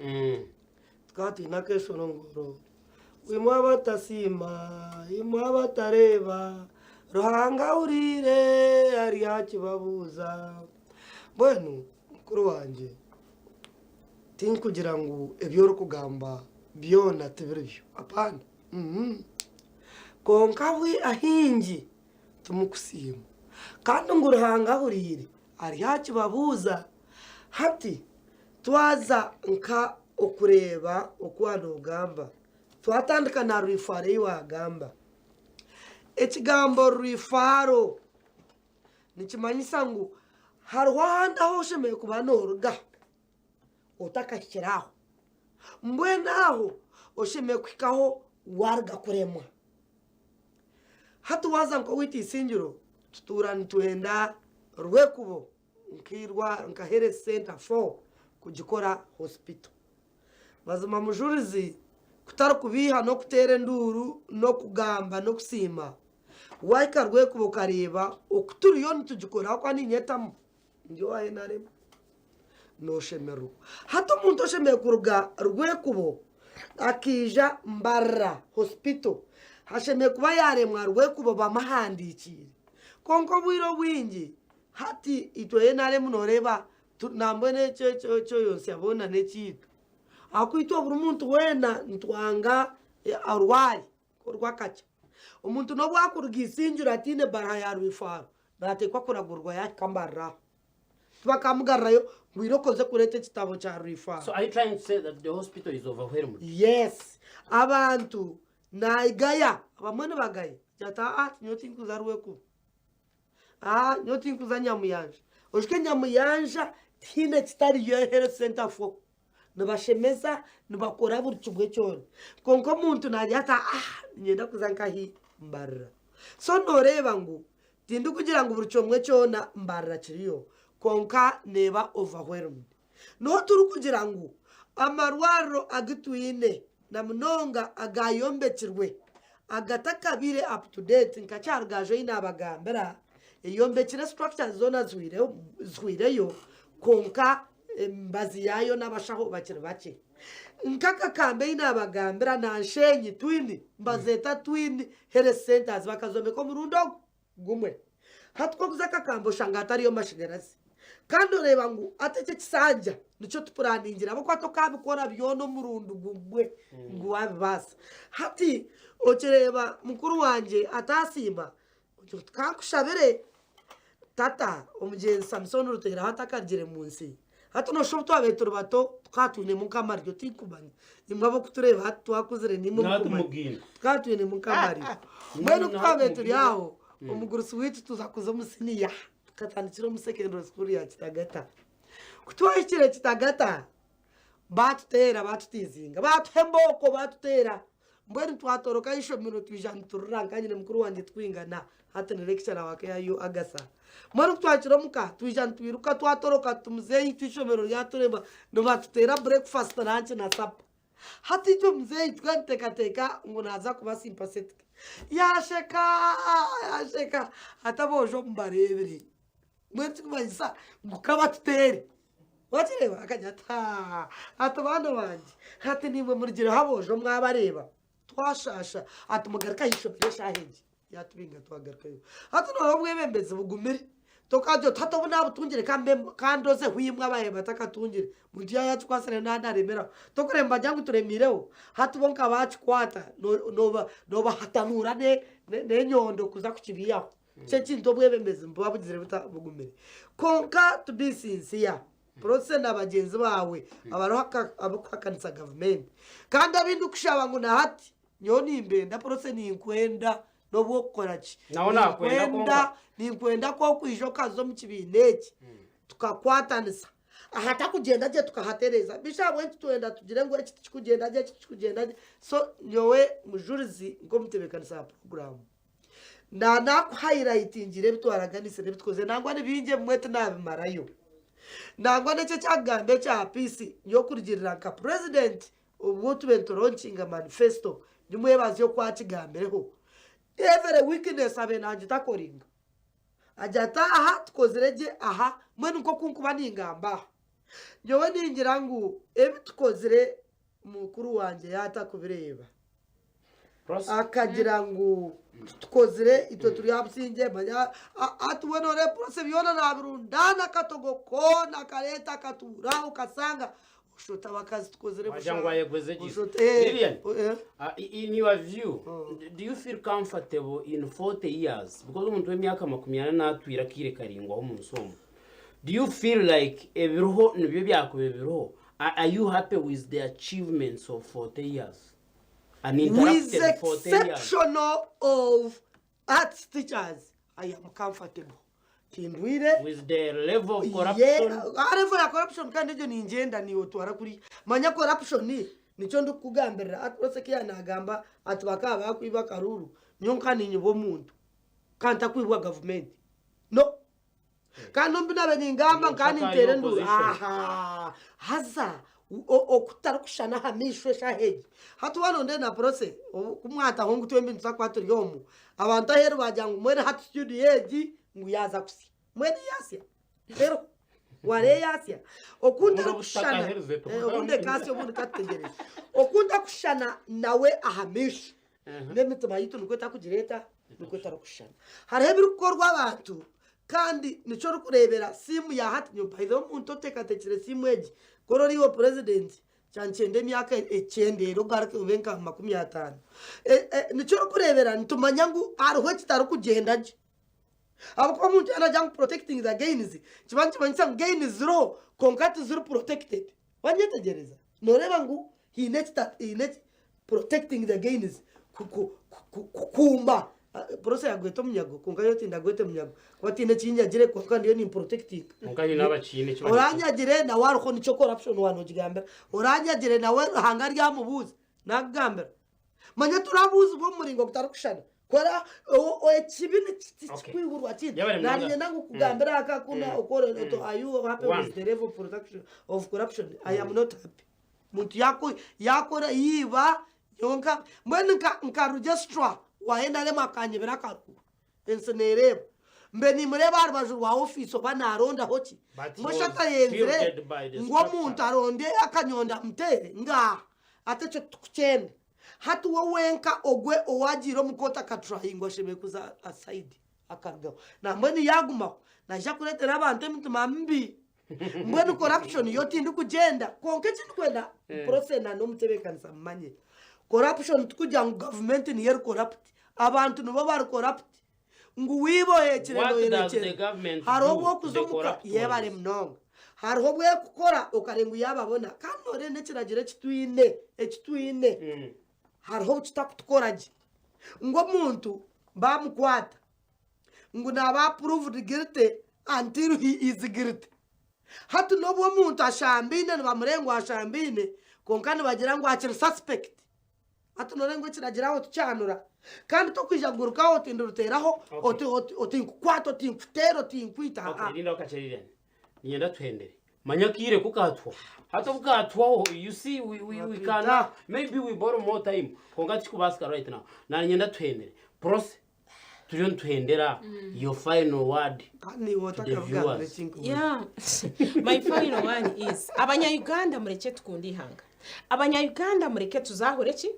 tukaba twine akeshorongoro ngu imwe abatasiima imwe abatareeba Ruhanga ahuriire aryakibabuuza. Mbwenu mukuru wangye tinkugira ngu ebi orikugamba byona tibiri byo apaana kwonka ahaingi timukusiima kandi ngu Ruhanga ahuriire aryakibabuuza. Hati twaza nka okureeba oku waanogamba, twatandika na rwifaaro ei waagamba. Ekigambo rwifaaro nikimanyisa ngu hariho ahandi ahu oshemereire kuba nooruga otakahikire aho. Mbwenu aho oshemereire kuhikaho waaruga kuremwa. Hati waaza nk'owaitu Isingiro tutuura nitwenda Rwekubo nkairwa nka health center for kugikora hospital. Mazima Mujurizi kutari kubiiha n'okuteera enduuru n'okugamba n'okusiima, waahika Rwekubo okareeba oku turiyo nitugikora ahabw'okuba niinyetamu ndi owa NRM nooshemererwa. Hati omuntu oshemereire kuruga Rwekubo akaija Mbarara hospital ashemereire kuba yaaremwa Rwekubo bamuhandiikiire. Kwonka obwire obwingi hati itwe NRM nooreeba nambwenu ekyo ekyoyonsya boona n'ekyaitu. Ahakuba itwe buri muntu weena nitwanga arware orw'akakye. Omuntu n'obu akuruga Isingiro ataine baruha ya rwifaaro, naateekwa kuragurwa yaahika Mbarara aho. Tibakamugarurayo ngu irooko oze kureeta ekitabo kya rwifaaro. So are you trying to say that the hospital is overwhelmed? Yes. Abantu naigaya, abamwe nibagaya, agira ati aa nyowe tinkuza Rwekubo. Aa nyowe tinkuza Nyamuyanja. Ojuke Nyamuyanja tihaine ekitariyo health center for. Nibashemeza, nibakora buri kimwe kyona. Kwonka omuntu naagira ati aa niinyenda kuza nkahi Mbarara. So nooreeba ngu tindikugira ngu buri kimwe kyona Mbarara kiriyo, kwonka neeba overwhelmed. Niho turikugira ngu amarwariro agu twine na munonga agaayombekirwe agatakabaire up to date nka Kyarugaju ei naabagambira eyombekire structures zoona zihwireyo kwonka emibazi yaayo n'abashaho bakiri bakye. Nk'akakambi ei naabagambira na Nshenyi twin nibazeeta twin health centres bakazombeka omurundi ogu gumwe. Hati ku orikuza Kakambi oshanga hatariyo mashanyarazi kandi oreeba ngu hati eki ekisanja nikyo tupuraaningire ahabw'okuba tokaabikora byona omurundi gumwe ngu waabibaasa. Hati okireeba mukuru wangye ataasiima ogira oti ka nkushabire tata omugyenzi Samusooni Ruteraho atakarugire mu nsi. Hati nooshusha obu twabaire turi bato tukaba twinemu nk'amaryo tinkumanya imwe ab'okutureeba hati twakuzire niimwe Natwe mukumanya mugiine. tukaba twinemu nk'amaryo mbwenu ku twabaire turi aho omugurusi waitu tuza kuza omu siniya tukatandikira omu secondary school ya Kitagata ku twahikire Kitagata baatuteera baatutiizinga baatuha embooko baatuteera. Mbwenu twatoroka aha ishomero twija niturira nka nyine mukuru wangye twingana hati ni lecturer wa KIU Agasa. Mbwenu ku twahikire omuka twija nitwiruka twatoroka tuti muzeeyi itwe ishomero ryaturema nibatuteera breakfast, lunch na supper. Hati itwe muzeeyi tukaba nituteekateeka ngu naaza kuba sympathetic. Yaasheka yaasheka hati aboojo mubareebire. Mbwenu ekirikumanyisa ngu kabatuteere. Wakireeba? Akagira ati, Haa, ati baana bangye, hati naimwe murugireho aboojo mwabareeba, twashaasha, ati mugaruke aha ishomero eshaaha egi. Yaatubinga twagarukayo. Hati nooreeba obwebembezi bugumire. Tokagira oti hati obu naabutungire ka mbe ka ndozeho imwe abaabaire batakatungire. Muntu yaaba yaakikwatsire naanaremeraho. Tokureeba nibagira ngu turemiireho? Hati bo nka baakikwata, nooba noobahatanuura n'enyondo kuza kukibiihaho. Ky'ekintu obwebembezi nibuba bugizire buta bugumire. Kwonka to be sincere, Prossy na bagyenzi baawe abariho abarikuhakanisa gavumenti kandi abu ndikushaba ngu na hati nyowe nimbenda Prossy ninkwenda n'obu okukora ki, Nawe nakwenda kwonka. ninkwenda ku okwija okaza omu kibiina eki tukakwatanisa ahatakugyenda gye tukahatereeza. Beitu ahabw'enki twenda tugire ngu eki tikikugyenda gye, eki tikikugyenda gye. So nyowe Mujurizi nk'omutebeekanisa wa puroguraamu, Na naakuhairayitingire ebi twaraganise n'ebi tukozire, nangwa ni bingi ebimwe tinaabimarayo. Nangwa n'eki ekyakugamba ekya peace, nyowe kurugiirira nka president obu tube nituronkinga manifesto, nimwebaza oku akigambireho. Every weakness abe naagitakoringa. Agira ati aha tukozire gye aha, mbwenu nk'oku nkuba ningamba aha. Nyowe ningira ngu ebi tukozire mukuru wangye yaatakubireeba. Akagira ngu titukozire itwe turi aha busingye manya hati weena oreeba process byona nabirundaana akatogo koona akareeta akatuura aho okasanga oshusha abakazi tukozire Wagira ngu ayegweze gye. Oshusha eh, Lilian, eh. in your view, do you feel comfortable in 40 years? Because omuntu w'emyaka 40 natwire akaire karaingwaho omu nsi omu. Do you feel like ebiriho nibyo byakuba ebiriho? Are you happy with the achievements of 40 years? With the exceptional of arts teachers, I am comfortable. Tindwire. With the level of corruption. Yeah, level ya corruption kandi egyo ningyenda niiwe otwara kuriya. Manya corruption nikyo ndikukugambirira ati Rose ya nagamba ati bakaba bakwiba akaruru nyowe nka ninyibwa omuntu kandi ntakwibwa gavumenti. No. Kandi omu bi naabaire ningamba nkaba ninteera enduuru aha haza okutarikushushana aha maisho eshaaha egi. Hati waaba nondeeba na Prossy ku mwataho ngu twembi nituza kuba turi omu, abantu aheeru baagira ngu mbwenu hati studio egi ngu yaaza kusya. Mbwenu yaasya? Eriho? Wareeba yaasya? Oku ntarikushushana, obundi ekaasya obundi katutegyereze. Oku ntakushushana nawe aha maisho, n'emitima yaitu nikwo etakugira eta? Nikwo etarikushushana. Hariho ebirikukorwa abantu kandi nikyo orikureebera siimu ya hati nyowe by the way omuntu oteekateekire siimu egi ku ori iwe purezidenti kyankyenda emyaka ekyendeere ogaruke obe nka 50. Nikyo orikureebera nitumanya ngu hariho ekitarikugyenda gye. Ahabw'okuba omuntu yaaba naagira ngu protecting the gains nikiba nikimanyisa ngu gains ziriho kwonka tiziri protected. Wanyetegyereza? Nooreeba ngu haine ekita haine eki protecting the gains ku ku ku kukuuma Prossy yagweta omunyago kwonka nyowe tindagwete munyago kuba tihaine eki nyagire kwonka ndiyo nimprotectinga. Kwonka haine abakiine eki banyagire. Oranyagire nawe ariho nikyo corruption waanogigambira. Oranyagire nawe Ruhanga aryamubuuza naakugambira. Manya turabuuzibwa omu muringo gutarikushushana. Kora ekibi tikikwihurwa kindi. Yabare munonga. Naninyenda ngu kugambira aka kuna okore oto are you happy One. with the level of production of corruption? I am not happy. Muntu yako yakora yiba yonka mbwenu nka nka registrar wa NRM akanyibira akaruru. Ensi nereeba. Mbe nimureeba aha rubaju rwa ofiisi oba narondaho ki? But he Mbwenu was atayenzire tilted by the ngu structure. omuntu aronde akanyonda amuteere? Ngaaha. Ati ekyo titukukyenda. Hati we wenka ogwe owagiire omu kooti akaturayingwa ashemereire kuza aside akarugaho. Nambwenu yagumaho naija kureetera abantu emitima mibi. Mbwenu corruption yo tindikugyenda kwonka ekindikwenda Prossy na n'omutebeekanisa mumanye corruption tikugira ngu gavumenti niyo eri corrupt abantu nibo bari corrupt ngu wiiba oheekire What does the nooyerekyera. government Hariho do obu to okuza the omuka corrupt yebare ones? munonga. Hariho obu ekukora okareba ngu yaababona kandi nooreeba n'ekiragiro eki twine eki twine hariho obu kitakutukora gye ngu omuntu baamukwata ngu naaba proved guilty until he is guilty. Hati n'obu omuntu ashambaine nibamureeba ngu ashambaine kwonka nibagira ngu akiri suspect. Hati noreeba ngu ekiragiro aho tikyahanura. Kandi tokwija kuguruka aho oti ndiruteeraho, oti oti oti nkukwate, oti nkuteere, oti nkwite, Okay, aa. rinda kakye Lilian. Niinyenda tuhendere. Manya akaire ku kaatuhwaho. Hati obu kaatuhwaho, you see, we, we, we can, Batwita. maybe we borrow more time. Kwonka tikikubaasika right now. Naanyenda tuhendere. Prossy, turiyo nituhendera your final word Kandi niiwe to the otakabigambira viewers. eki nkubuuza. Yeah. My final one is abanya-Uganda murekye tukunde ihanga. Abanya-Uganda mureke tuzahure ki?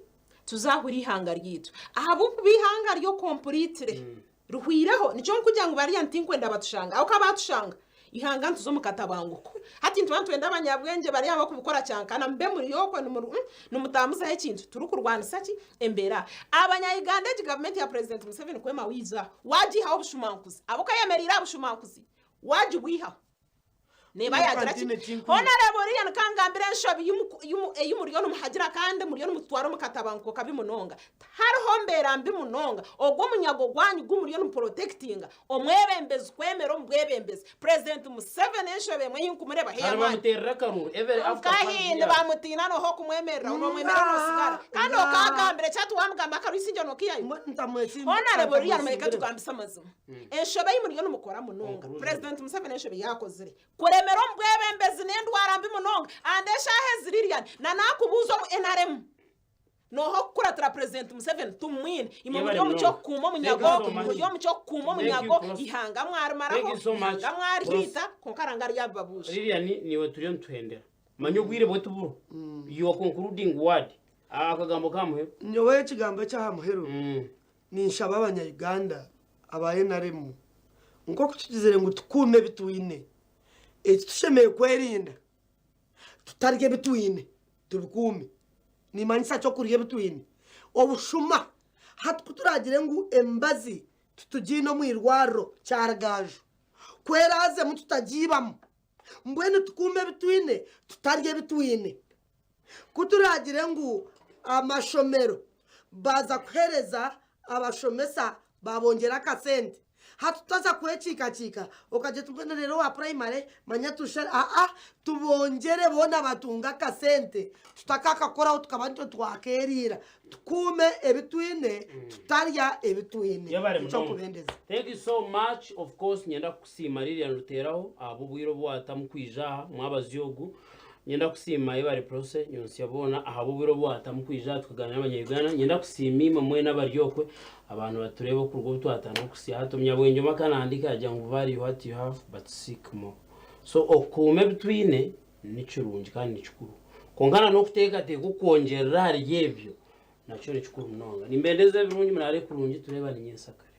Tuzahure ihanga ryaitu. Ahabw'okuba ihanga ryo completely rihwireho nikyo nkugira ngu bariya ntinkwenda batushanga. Ahabw'okuba batushanga ihanga nituza omu katabanguko. Hati nituba nitwenda abanyabwengye bari ab'okubikora kyankana mube muri okwo nimutamuzaho ekintu turikurwanisa ki? Embeera. Abanya-Uganda egi gavumenti ya Purezidenti Museveni kwema wiija aha waagiihaho obushumankuzi. Ahabw'okuba ayemereire aha bushumankuzi waagibwihaho. Neeba yaagira ki? Honourable oriya nikwo angambira enshobi ei muriyo nimuhagira kandi muriyo nimututwara omu katabanguko kabi munonga. Tihariho mbeera mbi munonga ogwo omunyago gwanyu gu muriyo nimuporotekitinga omwebembezi kwemera omu bwebembezi. Purezidenti Museveni enshobi emwe ei nkumureebaho Kandi ey'amaani. bamuteerera akaruru every after five Nkahi years. nibamutiina nooha okumwemereraho nomwemerera nosigara kandi okagambira eki hati wamugamba akarwisa ingye nokihayo. Honourable oriya nimureke tugambise amazima. Enshobe ei muriyo nimukora munonga. Purezidenti Museveni enshobe ei akozire kuremera omu bwebembezi n'endwara mbi munonga and eshaaha ezi Lilian na nakubuuza omu nrm nooha okukuratira Purezidenti Museveni tumumwine. Imwe muri Yebare omu munonga. ky'okukuuma Thank you omunyago, so much. muri omu ky'okukuuma Thank you, omunyago, Prossy. ihanga Thank mwarimaraho, you so much, ihanga mwarihita, Prossy. kwonka Ruhanga aryabibabuuza. Lilian niiwe turiyo nituhendera. Manya obwire bwe tuburiho. Your concluding word. Akagambo k'aha muheru. Nyowe ekigambo eky'aha muheru Ninshaba abanya Uganda aba nrm nk'oku tugizire ngu tukuume ebi twine, eki tushemereire kwerinda tutarya ebi twine tubikuume. Nimanyisa ki okurya ebi twine? Obushuma, hati ku turagire ngu emibazi titugiine omu irwariro kya Rugaju, ku eraazemu tutagiibamu, mbwenu tukuume ebi twine tutarya ebi twine. Ku turaagire ngu amashomero baaza kuheereza abashomesa baabongyera akasente, hati tutaza kwekiikakiika okagira oti mbwenu reero owa purayimare manya tushare, aa tubongyere boona batunge akasente tutakakakoraho tukaba nitwe twakeeriira. Tukuume ebi twine tutarya ebi twine. Yebare Nikyo munonga. nkubendeza. Thank you so much of course nyenda kukusiima Lilian Ruteraho ahabw'obwire obu waatamu kwija aha mwabazyo ogu. Niinyenda kusiima Yebare Prossy, Nyonsya boona ahabw'obwire obu waatamu kwija aha tukaganira n'abanya-Uganda. Niinyenda kusiima imwe mwena abari okwe, abantu batureeba okuruga obu twatandika okuhitsya hati. Omunyabwengye omwe akanahandiika yaagira ngu value what you have but seek more. So okukuuma ebi twine ni kirungi kandi ni kikuru. Kwonka na n'okuteekateeka okwongyerera ahari ebyo nakyo ni kikuru munonga. Nimbendeza ebirungi muraare kurungi tureebane nyensyakare.